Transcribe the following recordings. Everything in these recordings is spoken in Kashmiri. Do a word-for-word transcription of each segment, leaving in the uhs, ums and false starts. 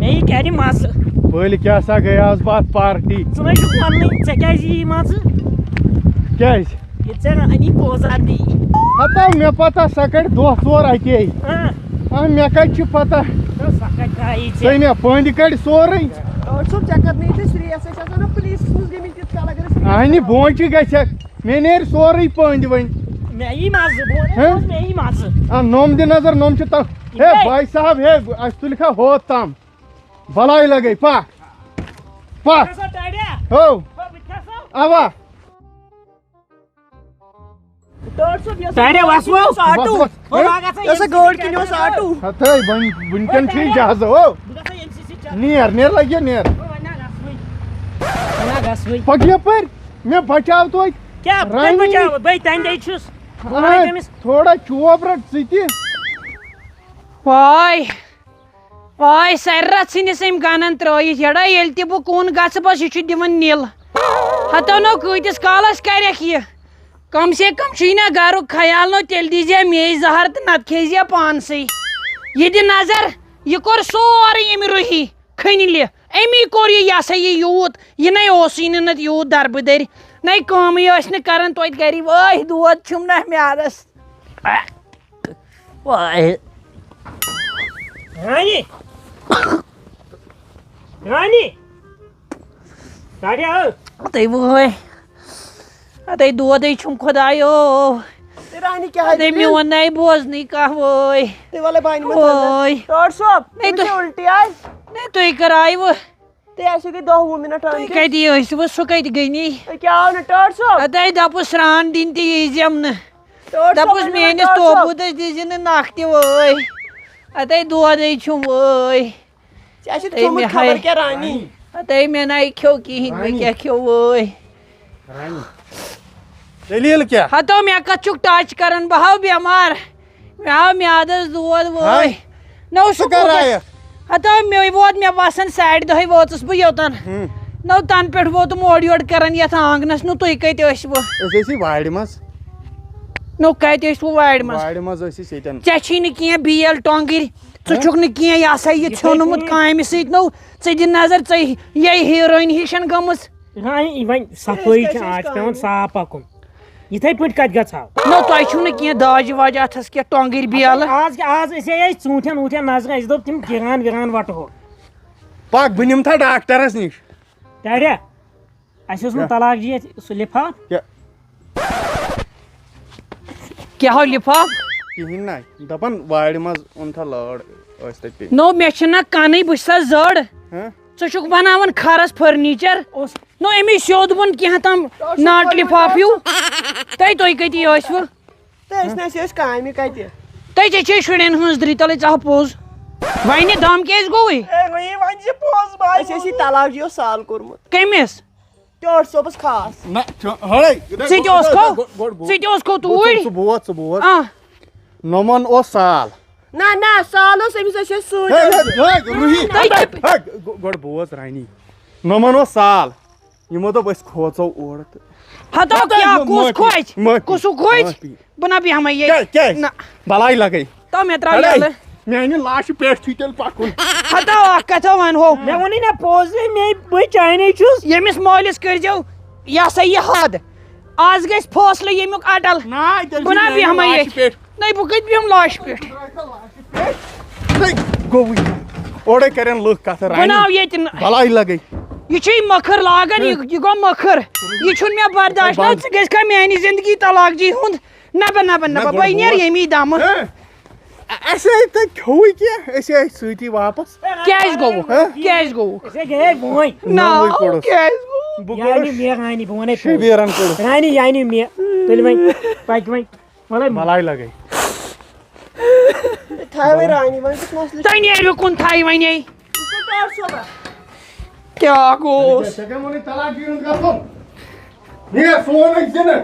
یہِ کَرِ مَزٕ۔ بٔلۍ کیٛاہ سا گٔیاس بہٕ اَتھ پارٹی۔ ژٕ نَے چھُکھ وَننٕے، ژےٚ کیٛازِ یی مَزٕ؟ کیٛازِ؟ ییٚلہِ ژےٚ اَنی پوزار دی۔ ہتا مےٚ پَتہ، سۄ کَڑِ دۄہ ژور اَکے۔ آ۔ آ، مےٚ کَتہِ چھِ پَتہ؟ تہٕ سۄ کَتہِ ترٛایی ژےٚ؟ ژےٚ مےٚ پٔنٛدۍ کَڑِ سورُے۔ ٲٹھ صٲب، ژےٚ کَتھ نہٕ ییٚتہِ سِریَس؟ أسۍ آسو نہ پُلیٖسَس منٛز گٔمٕتۍ تیٖتِس کال، اگر أسۍ اَہنہِ بونٛچہِ گژھِ۔ مےٚ نیرِ سورُے پٔنٛدۍ وۄنۍ۔ مےٚ یی مَزٕ، بہٕ وَنے ہہ؟ حظ، مےٚ یی مَزٕ۔ آ، نوٚم دِ نظر، نوٚم چھِ تَتھ۔ ہے، ہے۔ بھاے صاحب، ہے، اَسہِ تُلہِ کھا ہوت تام؟ بَلاے لَگے، پَکھ۔ پَکھ۔ کھسو ٹاڑیا۔ ہو۔ بہٕ تہِ کھسو۔ اَوا۔ ٹٲٹھ صٲب، یۄس ٹاڑیا وَسوو۔ آٹوٗ۔ وَسوو۔ بہٕ لاگہٕ اَتھ یۄس سا M C C گٲڑۍ کِنۍ اوس چیک۔ آٹوٗ۔ ہَتٲے، وۄنۍ، وٕنۍکٮ۪ن چھُے اِجازت، ہو۔ بہٕ گژھٕ M C C چیک۔ نیر، نیر لَگہِ، نیر۔ بہٕ وَنہٕ نہ گژھوٕے۔ وَنہٕ نہ گژھوٕے۔ پَکھ یَپٲرۍ، مےٚ بَچاو توتہِ۔ کیٛاہ؟ تۄہہِ رانی۔ بَچاوٕ؟ بٔے تَمہِ دۄہہِ چھُس۔ بہٕ وَنَے اَہَن، تٔمِس۔ تھوڑا چوب رَٹ ژٕ تہِ۔ واے۔ واے، سَرِ رَژھ ژھٕنِس أمۍ گَنَن ترٛٲیِتھ۔ یَڑا، ییٚلہِ تہِ بہٕ کُن گژھٕ، بَس، یہِ چھُ دِوان نِل۔ ہَتو نو کۭتِس کالَس کَرٮ۪کھ یہِ؟ کم سے کم چھُے نہ گَرُک خیال، نو تیٚلہِ دیٖزِ مے زَہر تہٕ نَتہٕ کھیٚیہِ زِ پانسٕے۔ یہِ دِ نظر، یہِ کوٚر سورُے أمۍ رُہی کھٔنِلہِ۔ أمی کوٚر یہِ، یہِ ہسا یہِ یوٗت، یہِ نَے اوسُے نہٕ نَتہٕ یوٗت دَربہٕ دٔرۍ، نَے کٲمٕے ٲسۍ نہٕ کَران توتہِ گَرِ۔ وٲے، دود چھُم نہ میٛادَس۔ وٲے۔ رانی۔ رانی۔ راڈیا۔ تُہۍ وٲے۔ اَدَے دودٕے چھُم خۄدایو۔ تہٕ رانی کیٛاہ اَدَے دٔلیٖل؟ میون نَے بوزنٕے کانٛہہ وٲے۔ تُہۍ وَلَے بانہِ منٛز وٲے۔ ٹٲٹھ صٲب، نَے تٔمِس تُہۍ، چھےٚ اُلٹی آے۔ نَے تُہۍ کَرایوٕ۔ تُہۍ آسِو گٔے دَہ وُہ مِنَٹ تُہۍ آمتِس۔ کَتہِ ٲسِوٕ؟ سُہ کَتہِ گٔے نی؟ تُہۍ کیٛاہ آو نہٕ ٹٲٹھ صٲب؟ اَدَے دَپُس سرٛان دِنۍ تہِ یی زٮ۪م نہٕ۔ ٹٲٹھ صٲب، دَپُس ؤنِو وۄنۍ میٛٲنِس ٹٲٹھ صٲب۔ توبوٗدَس دِژ نہٕ نَکھ تہِ وٲے۔ اَدَے دودٕے چھُم وٲے۔ ژےٚ آسہِ اَدَے کھیوٚمُت مےٚ خبر ہاے۔ کیٛاہ رانی۔ اَدَے مےٚ نَے کھیوٚو کِہیٖنۍ، مےٚ رانی۔ کیٛاہ کھیوٚو وٲے؟ رانی۔ دٔلیٖل کیٛاہ؟ ہَتو مےٚ کَتھ چھُکھ touch کَران؟ بہٕ ہاو بٮ۪مار۔ مےٚ آو میٛادَس دود وٲے۔ ہاے۔ نہ اوس ژٕ سُہ کَر کوٗتاہ۔ آیَکھ؟ ہَتو مےٚ ووت، مےٚ باسان ساڑِ دَہہِ وٲژٕس بہٕ یوٚتَن۔ ہُم۔ نہ تَنہٕ پٮ۪ٹھ ووتُم اورٕ یورٕ کَران یَتھ آنٛگنَس۔ نہ تُہۍ کَتہِ ٲسِوٕ؟ أسۍ ٲسی وارِ منٛز۔ نہ کَتہِ ٲسوٕ وارِ منٛز؟ وارِ منٛز ٲسۍ أسۍ ییٚتٮ۪ن۔ ژےٚ چھی نہٕ کینٛہہ بیل ٹۄنٛگٕرۍ۔ ژٕ ہہ؟ چھُکھ نہٕ کینٛہہ، یہِ ہسا یہِ یہِ ژھیوٚنمُت کَتہِ؟ کامہِ سۭتۍ۔ نو، ژٕ دِ نظر، ژٕ یہِ ہیٖرویِن ہِش گٔمٕژ۔ رانی، وۄنۍ صفٲیی أسۍ چھِ کیٛاہ چھِ آز أسۍ پٮ۪وان کامہِ؟ صاف پَکُن۔ یِتھَے پٲٹھۍ کَتہِ گژھٕ ہاو؟ نہ، تۄہہِ چھُو نہٕ کینٛہہ داجہِ واجہِ اَتھَس کینٛہہ، ٹۄنٛگٕرۍ بیلہٕ۔ آز کیٛاہ، آز أسۍ آے أسۍ ژوٗنٛٹھٮ۪ن ووٗنٛٹھٮ۪ن نظرِ، اَسہِ دوٚپ تِم کِران وِران وَٹہو۔ پَکھ، بہٕ نِمہٕ تھا ڈاکٹرَس نِش۔ ٹاڑیا، اَسہِ اوس نہٕ کیٛاہ؟ طلاق جی اَتہِ سُہ لِفاف؟ کیٛاہ؟ کیٛاہ ہو لِفاف؟ کِہیٖنۍ نہ، دَپان وارِ منٛز اوٚن تھا لٲر ٲسۍ تَتہِ۔ نو، مےٚ چھِنہ کَنٕے، بہٕ چھُسا زٔڑ؟ ہہ؟ ژٕ چھُکھ بَناوان کھَرَس furniture؟ اوس۔ نو، أمی سیوٚد ووٚن کینٛہہ تام ناٹ لِفاف ہیوٗ۔ تۄہہِ، تُہۍ کَتی ٲسوٕ؟ تہٕ أسۍ نہ حظ ٲسۍ کامہِ کَتہِ۔ تۄہہِ ژےٚ چھے شُرٮ۪ن ہٕنٛز دٕرِ تَلٕے ژاہ پوٚز۔ وۄنۍ دَم کیٛازِ گوٚوُے؟ اے، وۄنۍ، وۄنۍ چھِ پوٚز، بہٕ أسۍ ٲسۍ یہِ طلاق جِیو سال کوٚرمُت۔ کٔمِس؟ ٹٲٹھ صٲبَس خاص۔ نہ، چھُ، ہَے، ژٕ تہِ اوسکھو؟ گۄڈٕ، گۄڈٕ بوز۔ ژٕ تہِ اوسکھو توٗرۍ؟ ژٕ بوز، ژٕ بوز۔ آ۔ نومَن اوس سال۔ نہ، نہ، سال اوس أمِس، أسۍ ٲسۍ سۭتۍ۔ ہے، ہے، ہے، روٗہی۔ تُہۍ ہے، کیٛاہ؟ ہے، گۄ-، گۄڈٕ بوز رانی۔ نومَن اوس سال۔ یِمو دوٚپ أسۍ کھوژو اورٕ تہٕ ہتو ہتو کیٛاہ، مہ-، کُس معٲفی، کھوژِ؟ معٲفی، کُس کھوژِ؟ معٲفی۔ بہٕ نہ بیٚہمَے ییٚتہِ۔ کیٛاہ، کیٛازِ؟ نہ۔ بلاے لگے۔ تو مےٚ ترٛاو اڑے، یَلہٕ۔ میانہِ لاشہِ پٮ۪ٹھ چھُے تیٚلہِ پکُن۔ ہتو اکھ کتھا ونہو۔ مےٚ ووٚنُے نہ پوٚز زِ مے بہٕ چاینٕے چھُس۔ ییٚمِس مٲلِس کٔرۍزیو یہِ ہسا یہِ حد۔ آز گژھِ فٲصلہٕ ییٚمیُک اٹل۔ نہ، تیٚلہِ بہٕ چھُ نہ میانہِ بیٚہمَے لاشہِ ییٚتہِ۔ پٮ۪ٹھ۔ نہ، بہٕ کتہِ بیٚہمہٕ لاشہِ پٮ۪ٹھ؟ ہے، گوٚوُے۔ اورے کرن لُکھ کتھ رانہِ۔ بناو ییٚتہِ نہٕ۔ بلاے لگے۔ یہِ چھُے مٔکھٕر لاگان، یہِ، یہِ گوٚو مٔکھٕر۔ یہِ چھُنہٕ مےٚ برداش۔ نہ، بنٛد۔ ژٕ گژھِ کھا میانہِ زندگی طلاق جی ہُنٛد؟ نہ بہ، نہ بہ، نہ نہ، بہ، گۄڈٕ بہٕ نیرٕ بوز۔ ییٚمی دمہٕ۔ ہے، اَسہِ ہے تۄہہِ کھیوٚوُے کینٛہہ، أسۍ آے سۭتی واپس۔ کیٛازِ گوٚوُکھ؟ ہہ؟ کیٛازِ گوٚوُکھ؟ أسۍ ہے گٔیے وۄنۍ۔ نہ، نوٚوُے کوٚڑُس۔ کیٛازِ گوٚوُکھ؟ بہٕ یعنی کوٚڑُس۔ مےٚ رانی، بہٕ وَنے پوٚز۔ شبیرن کوٚڑُس۔ رانی، یعنی مےٚ۔ تُلہِ وۄنۍ، پکہِ وۄنۍ۔ وَلَے بلاے لگے۔ تھاے وۄنۍ رانی، وۄنۍ کُس مسلہٕ چھُ؟ تۄہہِ نیرِو کُن تھاے وۄنۍ۔ وٕچھ تو ٹٲٹھ صٲبہ۔ کیٛاہ گوٚوس؟ ژےٚ کٔمۍ ووٚنُے طلاق دِنَس گژھُن؟ نیر سون أکۍ زِنہٕ۔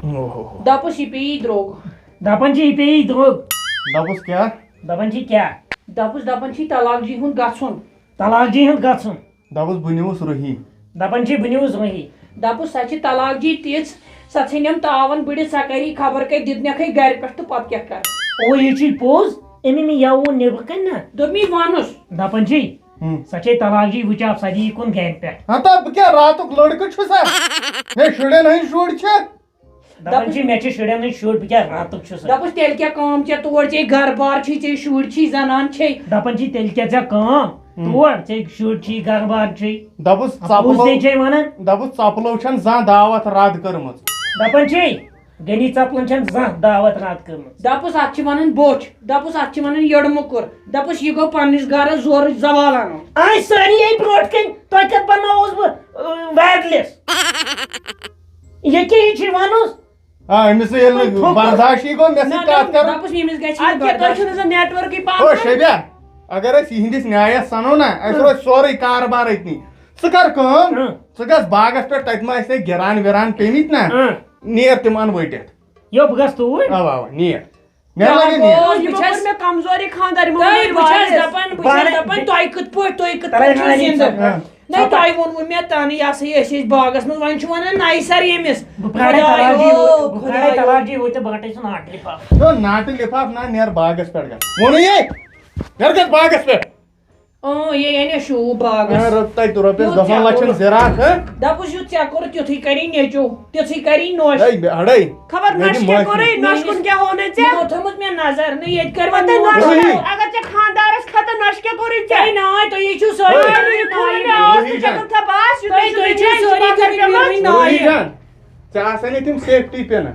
اوہو۔ دَپُس یہِ پیٚیی درٛوگ۔ دَپان چھِ یہِ پیٚیی درٛوگ۔ دَپُس کیٛاہ؟ دَپان چھِ کیٛاہ؟ دَپُس، دَپان چھِ طلاق جی ہُنٛد گژھُن۔ طلاق جی ہُنٛد گژھُن۔ دَپُس بہٕ نِوُس روحی۔ دَپان چھِ بہٕ نِوُس روحی۔ دَپُس سۄ چھِ طلاق جی تِژھ، سۄ ژھٕنٮ۪م تاوَن بٕڑِتھ، سۄ کَری خبر کَتہِ، دِتنَکھَے گَرِ پٮ۪ٹھ تہٕ پَتہٕ کیٛاہ کَرٕ؟ او، یہِ چھُے پوٚز، أمۍ مےٚ یَوٕ ووٚن نٮ۪برٕ کَنہِ نہ۔ دوٚپمَے وَنُس۔ دَپان چھِ، ہم۔ سۄ چھے طلاق جی وٕچھِ آپ صدی کُن گرِ پٮ۪ٹھ۔ ہتا بہٕ کیٛاہ راتُک لٔڑکہٕ چھُسا؟ مےٚ شُرٮ۪ن ہٕنٛدۍ شُرۍ چھِ۔ دَپان چھِ، مےٚ چھِ شُرٮ۪ن ہٕنٛدۍ شُرۍ، بہٕ کیٛاہ راتُک چھُسا؟ دَپُس، تیٚلہِ کیٛاہ کٲم چھےٚ تور؟ ژےٚ گرٕ بار چھی، ژےٚ شُرۍ چھی، زنان چھے۔ دَپان چھِ، تیٚلہِ کیٛاہ ژےٚ کٲم؟ ہم۔ تور ژےٚ شُرۍ چھی، گرٕ بار چھُے۔ دَپُس، اَپُز ژۄپلو، ژےٚ چھے وَنان۔ دَپُس، ژۄپلو چھَنہٕ زانٛہہ دعوت رد کٔرمٕژ۔ دَپان چھے، غنی ژۄپلن چھَنہٕ زانٛہہ دعوت رد کٔرمٕژ۔ دَپُس، اَتھ چھِ وَنان بوٚچھ۔ دَپُس، اَتھ چھِ وَنان یٔڑ موٚکُر۔ دَپُس، یہِ گوٚو پنٛنِس گرس زورٕچ زوال اَنُن۔ آے سٲری اَمہِ برونٛٹھ کَنۍ، تۄہہِ کَتہِ بناووس بہٕ، ٲں، ویرلیس؟ یہِ کیٛاہ یہِ چھُے وَنُس؟ آ، أمِس نہٕ ییٚلہِ نہٕ تھوٚکُس۔ برداشی گوٚو، مےٚ نہ، سۭتۍ نہ، کَتھ کَرُن۔ دَپُس، ییٚمِس گژھِ نہٕ اَدٕ کیٛاہ، تۄہہِ برداش۔ چھُو نہٕ زَن نیٹؤرکٕے پانہٕ او ؤنۍ؟ شیبیا، اگر أسۍ یِہِنٛدِس نیایَس سَنو نہ، اَسہِ ہاں۔ روزِ سورُے کاربارٕے أتنی۔ ژٕ کَر کٲم، ہاں۔ ژٕ گژھ باغَس پٮ۪ٹھ، تَتہِ ما آسہِ نَے گِران وِران پیٚمٕتۍ نہ، ہاں۔ نیر تِم اَن ؤٹِتھ۔ یو، بہٕ گژھٕ توٗرۍ۔ اَوا، اَوا، نیر۔ مےٚ لگے نیر۔ اوس، یہِ بہٕ چھَس، کوٚر مےٚ کمزوری خاندارِ تۄہہِ، محمد بہٕ چھَس وارث۔ دَپان، بہٕ چھَس بارے دَپان، تۄہہِ کِتھ پٲٹھۍ، تُہۍ کِتھ تۄہہِ پٲٹھۍ چھِو رانیہ زِندٕ؟ چھَس، ہاں۔ نہ، تۄہہِ ووٚنوُ مےٚ تَنہٕ، یہِ ہسا یہِ، أسۍ ٲسۍ باغَس منٛز، وۄنۍ چھُ وَنان نَیہِ سَرٕ ییٚمِس۔ بہٕ پھاڑے خۄدایو، تَلاب جی، بہٕ پھاڑے خۄدایو۔ تَلاب جی، ہُہ تہٕ بہٕ رَٹے سُہ ناٹہٕ لِفاف۔ نہ، ناٹہٕ لِفاف نہ، نیر باغَس پٮ۪ٹھ گژھ۔ ووٚنُے یے، نیر گژھ باغَس پٮ۪ٹھ۔ اۭں، یے اَنے شوٗب باغَس۔ اۭں، رۄپ-، تۄہہِ تہٕ رۄپیَس یوٗت دَہَن ژےٚ لَچھَن کوٚرُتھ۔ زِراعت، ہہ؟ دَپُس، یُتھ ژےٚ کوٚرُتھ، تیُتھُے کَری نیٚچو، تِژھٕے کَری نوٚش۔ ہے، مےٚ اَڑَے۔ خبر مےٚ نۄشہِ دِ کیٛاہ مۄش۔ کوٚرُے، نۄشہِ کُن کیٛاہ ہوو نہٕ ژےٚ؟ یِمو تھٲومٕژ مےٚ نظر، نہ ییٚتہِ کَرِ وۄنۍ مےٚ تۄہہِ نوٚش نوٚش۔ کیٛاہ، اگر ژےٚ خانٛدارَس کھَتہٕ نۄشہِ کیٛاہ کوٚرُے ژےٚ؟ ہے نا، تُہۍ یے چھِو سٲری ہے۔ کَران یہِ کھوٗن مےٚ ٲس، ژٕ روحی چھَکھ جان۔ نہٕ تھپھ آس، یُتھُے تُہۍ، تُہۍ چھِو سٲری کَران یہِ روحی جان۔ ژےٚ آسَے نہٕ تِم safety pin۔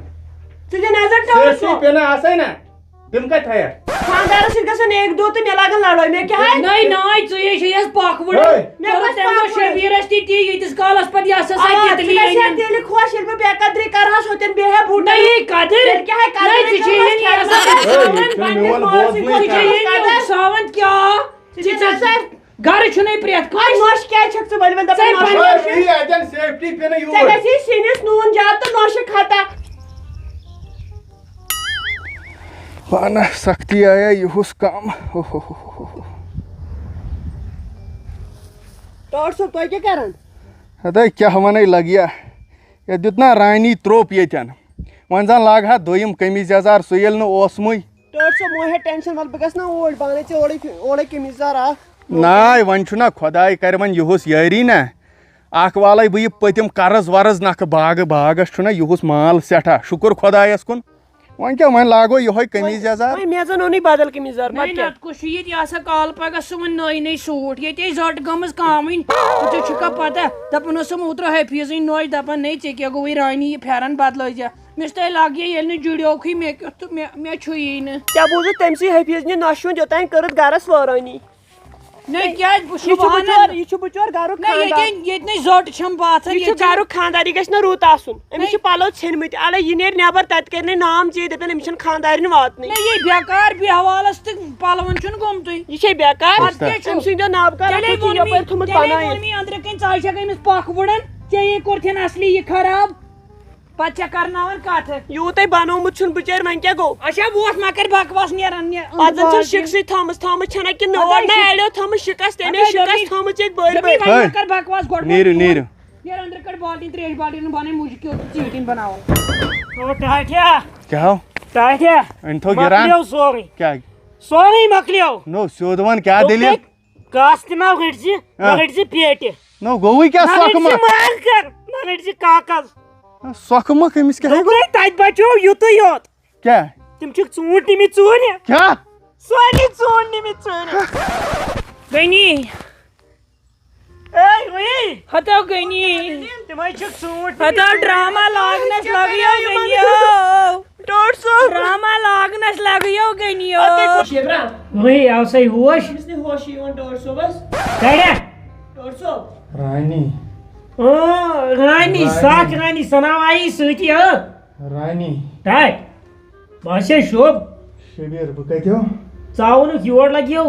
ژٕ دِ نظر ٹٲٹھ safety چھُ۔ Pin آسَے نہ۔ تِم کَتہِ تھایَکھ؟ خانٛدارَس سۭتۍ گژھن اَکہِ دۄہ تہٕ مےٚ لاگَن لڑٲے۔ مےٚ کیٛاہ ہے؟ نَے، نَے، ژٕ یے چھے یَس پکھ وُڑان۔ ہے۔ مےٚ کٔرٕس کۄس تَمہِ دۄہ پکھ وُڑان؟ شبیٖرَس تہِ تی، ییٖتِس کالَس پَتہٕ یہِ ہسا سۄ آ، تِتلی ژٕ گژھِ ہا اَنہِ۔ تیٚلہِ خۄش، ییٚلہِ بہٕ بے قدری کَرٕ ہا، سۄ تیٚلہِ بیٚہہِ ہا بوٗٹَن۔ نَے، یہِ قدٕر۔ تیٚلہِ کیٛاہ ہے قدٕر نَے، ژٕ چھے یہِ نہٕ یہِ ہسا ہے ژٕ چھے نہٕ یہِ وَنان نہٕ پنٛنِس مول مول مٲلۍ سٕنٛدۍ سۭتۍ۔ ژٕ چھے یہِ نہٕ یہِ قدر۔ اُکساوان کیٛاہ؟ ژٕ ژٕ دِ چھَس نظر۔ گرٕ چھُنَے پرٛٮ۪تھ کانٛہہ۔ وۄنۍ نۄش کیٛازِ چھَکھ ژٕ ؤلۍ وۄنۍ دَپان ژےٚ نۄش؟ پنٛنہِ ہے، یہِ اَتٮ۪ن safety pin ژےٚ یوٗرۍ۔ گژھی سِنِس نوٗن زیادٕ تہٕ نۄشہِ کھَٹا۔ پانہ سختی آیا یُہُس کم۔ اوہ۔ ٹاٹھ صٲب، تۄہہِ کیٛاہ کران؟ ہتے کیٛاہ ونے لگیا۔ یتھ دیُت نا رانی تروپ ییٚتٮ۪ن۔ وۄنۍ زن لاگہٕ ہا دوٚیِم قمیٖض یزار، سُہ ییٚلہِ نہٕ اوسمُے۔ ٹٲٹھ صٲب، مہ ہےٚ tension، وَلہٕ بہٕ گژھٕ نا اوٗرۍ، بہٕ اَنَے ژےٚ اورَے فِ-، اورَے قمیٖض یَزار اَکھ۔ ناے، وۄنۍ چھُنہ خۄداے کَرِ وۄنۍ یِہُس یٲری نہ۔ اَکھ والَے بہٕ یہِ پٔتِم قرض ورض نَکھٕ باغہٕ، باغَس چھُنہ یِہُس مال سٮ۪ٹھاہ۔ شُکُر خۄدایَس کُن۔ وۄنۍ کیٛاہ، وۄنۍ لاگو یِہوٚے قمیٖض یَزار۔ وۄنۍ مےٚ زَن اوٚنُے بدل قمیٖض یَزار، نَے، پَتہٕ کیٛاہ؟ نَتہٕ کُس چھُ ییٚتہِ آسان کالہٕ پَگاہ سُوٕنۍ نٔے نٔے suit؟ ییٚتہِ ٲسۍ زَٹ گٔمٕژ کامٕنۍ، ژےٚ چھُکھا پَتہ؟ دَپان اوسُم اوترٕ حفیٖظٕنۍ نوش، دَپان، "نَے، ژےٚ کیٛاہ گوٚوُے رانی، یہِ پھٮ۪رَن بدلٲیزِ۔" مےٚ چھُ تۄہہِ لگہِ، ییٚلہِ نہٕ جُڑیوکھٕے مےٚ کیُتھ تہٕ مےٚ، مےٚ چھُ یی نہٕ۔ ژےٚ بوٗزُتھ تٔمۍ سٕے حفیظ نہِ نۄشہِ ہُنٛد یوٚتام کٔرٕتھ گرس وٲرٲنی۔ نہ کیٛازِ؟ بہٕ چھُس یہِ چھُ وَنان۔ بچور، یہِ چھُ بچور گرُک نہ، خانٛدار۔ ییٚتٮ۪ن، ییٚتہِ نَے زٔٹ چھَم باتھن، یہِ چھُ ییٚتہِ چھَنہٕ گرُک خانٛدار، یہِ گژھِ نہ رُت آسُن۔ أمِس نہ۔ چھِ پلو ژھیٚنمٕتۍ، اَلے یہِ نیرِ نٮ۪بر، تَتہِ کَرِ نَے نام ژےٚ، دَپن أمِس چھَنہٕ خانٛدارِنۍ واتنٕے۔ نہ، یہِ بیکار بیہوالس تہٕ پلون چھُنہٕ گوٚمتُے۔ یہِ چھے بیکار۔ پتہٕ کیٛاہ چھُ؟ أمۍ سٕنٛدیو نابکارو تیٚلے چھُ ووٚن یَپٲرۍ مےٚ، تھوٚمُت تیٚلے بنٲیِتھ۔ ووٚن مےٚ أنٛدرٕ کَنۍ، ژٕ آے چھَکھ أمِس پکھ وُڑان، ژےٚ یے کوٚرتھن اصلی یہِ خراب۔ پتہٕ چھےٚ کرناوان کتھٕ۔ یوٗت تۄہہِ بنومُت چھُنہٕ بِچٲرۍ، وۄنۍ کیٛاہ گوٚو؟ اچھا، ووتھ مہ کر بکواس نیران، نیر أنٛدرٕ پتہٕ زن چھَنہٕ باغ شِکسٕے تھٲمٕژ، تھٲمٕژ چھَنہ کِنہٕ نہ، نہ، تۄہہِ نہ، چھُ، اَڑیو تھٲمٕژ شِکس، تۄہہِ تٔمۍ چھُ شِکس دوٚپمُے، تھٲمٕژ ییٚتہِ بٔرۍ دوٚپمَے بٔرۍ۔ وۄنۍ مہ کر بکواس، گۄڈٕ نیٖرِو، ووٚن نیٖرِو۔ نیر أنٛدرٕ کڑ بالٹیٖن، ترٛیش بالٹیٖن، بنٲے مُجہِ کیُتھ ژیٖٹِنۍ بناوو۔ او ٹاٹھیا۔ کیٛاہ ہو؟ ٹاٹھیا۔ أنۍ تھو گِران۔ مۄکلیو سورُے۔ کیٛاہ؟ سورُے مۄکلیو۔ نو، سیوٚد وَن، کیٛاہ دوٚپمَے، دٔلیٖل؟ کاسہِ تہِ مہ رٔٹۍ زِ، مہ ہا۔ رٔٹۍ زِ پیٹہِ۔ نو، گوٚوُے کیٛاہ مہ رٔٹۍ سۄکھٕ زِ مۄکھ؟ مارکر، مہ رٔٹۍ زِ کاکس۔ سۄکھٕ مۄکھ أمِس کیٛاہ گوٚو؟ دوٚپمَے تَتہِ بچو یُتُے یوت۔ کیٛاہ؟ تِم چھِکھ ژوٗنٛٹھۍ نِمٕتۍ ژوٗرِ۔ کیٛاہ؟ سٲری ژوٗنٛٹھۍ نِمٕتۍ ژوٗرِ۔ غنی۔ اے، غنی۔ ہتو غنی۔ تِمَے چھِکھ ژوٗنٛٹھۍ نِمٕتۍ ہتو ژوٗرِ۔ ڈرامہ لاگنس لگیو غنیو۔ ڈاکٹر صٲب۔ ڈرامہ لاگنس لگیو غنیو۔ اَدٕ تُہۍ کُس شیبرا؟ وہی آو سہی ہوش۔ أمِس نہٕ ہوشٕے یِوان ڈاکٹر صٲبس۔ کڑیا۔ ڈاکٹر صٲب۔ رانی۔ اۭں، رانی، رانی۔ ساکھ رانی سنا آیی سۭتی، ہا؟ رانی۔ ٹاے۔ بہٕ ہسے شوب۔ شبیر، بہٕ کتہِ ہو؟ ژٕ آوُنکھ یور لگیو۔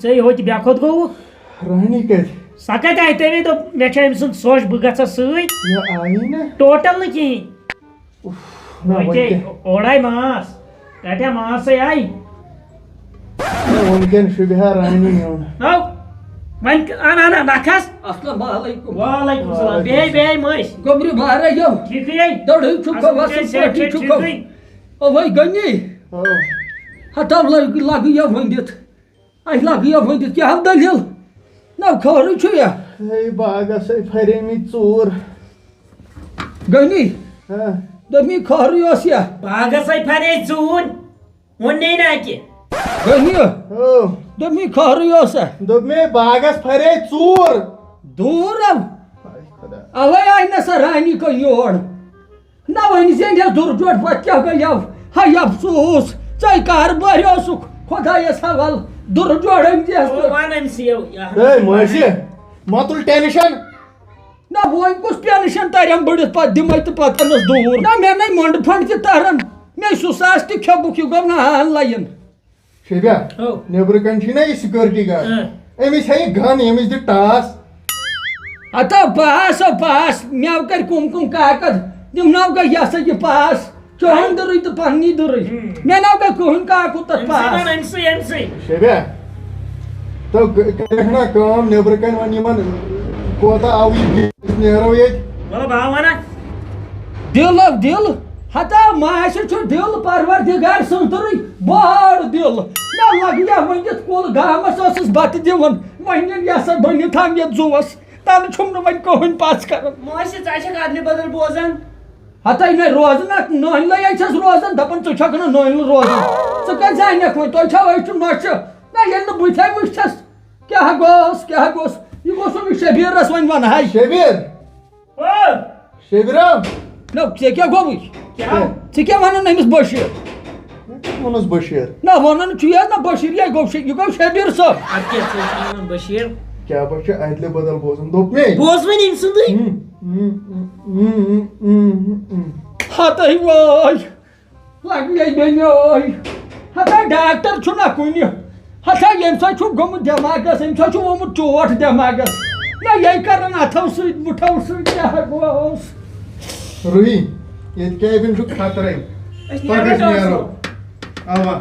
ژےٚ یہِ ہوٚتہِ بے خود گوٚوُکھ۔ رانی کتہِ؟ سۄ کتہِ آیہِ؟ تٔمۍ دوٚپ، مےٚ چھےٚ أمۍ سٕنٛز سۄچھ، بہٕ گژھس سۭتۍ۔ یہِ آیی نہٕ۔ ٹوٹل نہٕ کِہیٖنۍ۔ اُف، نہ، وۄنۍ وۄنۍ کیٛاہ؟ کیٛاہ؟ اورے ماس۔ رٹیا ماسے آیہِ۔ ہے، وۄنۍ کیٛاہ شوٗبہِ ہا رانی میون؟ نو۔ وۄنۍ ک-، اَن، اَن، اَن، نَکھَس۔ السلام علیکم۔ وعلیکم السلام۔ بیٚہے، بیٚہے مٔسۍ۔ گوٚبرِ مہراج یو۔ ٹھیٖکٕے ہے۔ دٔڑٕے چھُکھ اَصٕل وَصٕل پٲٹھۍ، پٲٹھۍ ٹھیٖکٕے۔ چھُکھ۔ اوے گٔنی۔ او۔ ہتاو لگ-، لگہٕ یہِ ؤنِتھ۔ اَسہِ لگہٕ یہِ ؤنِتھ۔ کیٛاہ ہو دٔلیٖل؟ نہ، خٲرٕے چھُ یا؟ ہے، باغس ہے پھرے مٕتۍ ژوٗر۔ غنی، ہاں۔ دوٚپمی خٲرٕے اوس یا؟ باغس ہے پھرے ژوٗر۔ ووٚنُے نہ کہِ۔ غنی، او۔ دوٚپمی خٲرٕے اوس یا؟ دوٚپ مےٚ، باغس پھرے ژوٗر۔ دوٗر او۔ ہاے خۄدا۔ اوے آیہِ نہ سۄ رانی کۄ یور۔ نہ وۄنۍ زینہِ ہا دُر جوڑ، پتہٕ کیٛاہ گٔیو؟ ہاے افسوس، ژے کاربارِ اوسُکھ خۄدایس حوال، دُر جوڑ أنۍ دِہَس او، تہٕ۔ وَن أمۍ سٕے یو، یہِ اَہَن ہے، حظ۔ مٲسہِ، مہ تُل ٹینشن۔ نہ وۄنۍ کُس ٹینشن ترٮ۪م بٔڑِتھ، پتہٕ دِمے تہٕ پتہٕ انس دوٗر۔ نہ مےٚ نے مۄنڈٕ پھنڈ تہِ تران، مےٚ سُہ ساس تہِ کھیوٚبُکھ، یہِ گوٚو نہ آن لایِن۔ شیبیا، او۔ نیبرٕ کنہِ چھُے نا یہِ سیکورٹی گارڈ؟ اۭں۔ أمِس ہیٚیہِ گن، أمِس دِ ٹاس۔ ہتا پاس، او پاس، مےٚ کر کُم کُم کاکد، تِم ناو گٔے یہِ ہسا یہِ پاس، چون دُرُے تہٕ پننی دُرُے۔ ہُم۔ مےٚ ناو گٔے کٕہٕنۍ کاکُد تتھ أمۍ سٕے پاس۔ وَن، أمۍ سٕے، أمۍ سٕے۔ شیبیا، تو گ-، کرکھ نا کٲم، نیبرٕ کنہِ وۄنۍ یِمن کوتاہ آوُے، أسۍ نیرو ییٚتہِ۔ مطلب، آو وَنہ۔ دِل، او دِل، ہتا ماسہِ چھُ دِل پروردگار سٕنٛدرٕے بوٚڑ دِل۔ مےٚ لگہِ یا ؤنِتھ کُل گامس ٲسٕس بتہٕ دِوان، وۄنۍ ییٚلہِ یہِ ہسا بٔنِتھ آو یتھ زُوس، تَلہٕ چھُم نہٕ وۄنۍ کٕہٕنۍ پژھ کران۔ ماسہِ، ژٕ چھکھ ادنہِ بدل بوزان؟ ہتے مےٚ روزنہ، نٲنۍ لَے چھَس روزان، دَپان ژٕ چھَکھ نہٕ نٲنۍ روزان۔ ژٕ کَتہِ زانکھ وۄنۍ، تۄہہِ چھَو أچھ نۄشہِ؟ نہ، ییٚلہِ نہٕ بہٕ تہِ وٕچھَس، کیٛاہ گوٚوس، کیٛاہ گوٚوس؟ یہِ گوٚژھ نہٕ شبیٖرَس وۄنۍ وَنہٕ ہاے۔ شبیٖر! او! شبیٖرا! نہ، ژےٚ کیٛاہ گوٚوُے؟ کیٛاہ؟ ژٕ کیٛاہ وَنان أمِس بشیٖر؟ مےٚ کیٛاہ ووٚنُس بشیٖر؟ نہ، وَنان چھُ یہِ نہ بشیٖر، یہِ گوٚو شے-، یہِ گوٚو شبیٖر صٲب۔ اَدٕ کیٛاہ ژٕ چھُکھ وَنان بشیٖر؟ کیٛاہ بہٕ چھُ اَدلہِ بدل بوزُن، دوٚپ مے۔ بوز وۄنۍ أمۍ سُنٛدٕے۔ ہُم، ہُم، ہُم، ہُم، ہُم، ہُم۔ ہَتَے وٲے۔ لَگہِ مےٚ بیٚنہِ ٲے۔ ہتا ڈاکٹر چھُنہ کُنہِ۔ ہتا ییٚمہِ سۭتۍ چھُ گوٚمُت دٮ۪ماغَس، أمۍ سۭتۍ چھُ آمُت چوٹ دٮ۪ماغَس۔ نہ یہِ کَرَن اَتھو سۭتۍ، بُٹھو سۭتۍ کیٛاہ گوٚوس؟ روحی، ییٚتہِ کیبِن چھُ خطرَے۔ أسۍ پَکھ نیرو أسۍ نیرو۔ اَوا۔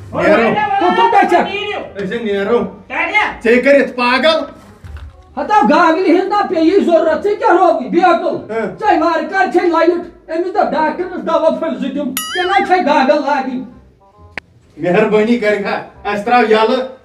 او، نیرو۔ نیرو۔ کوٚت گژھکھ؟ نیٖرِو۔ أسۍ نیرو۔ کَتہِ؟ ژےٚ کٔرِتھ پاگل۔ ہتا گاگلہِ ہٕنٛز نہ پیٚیہِ ضروٗرت، ژےٚ کیٛاہ رووُے بیقل؟ ہہ۔ ژےٚ وارٕ کر چھے لایٹ؟ أمِس دوٚپ ڈاکٹرس دوا پھٔلۍ زٕ دِم، ژےٚ نہ چھے گاگل لاگٕنۍ۔ مہربٲنی کٔرِتھ ہا، اَسہِ ترٛاو یَلہٕ،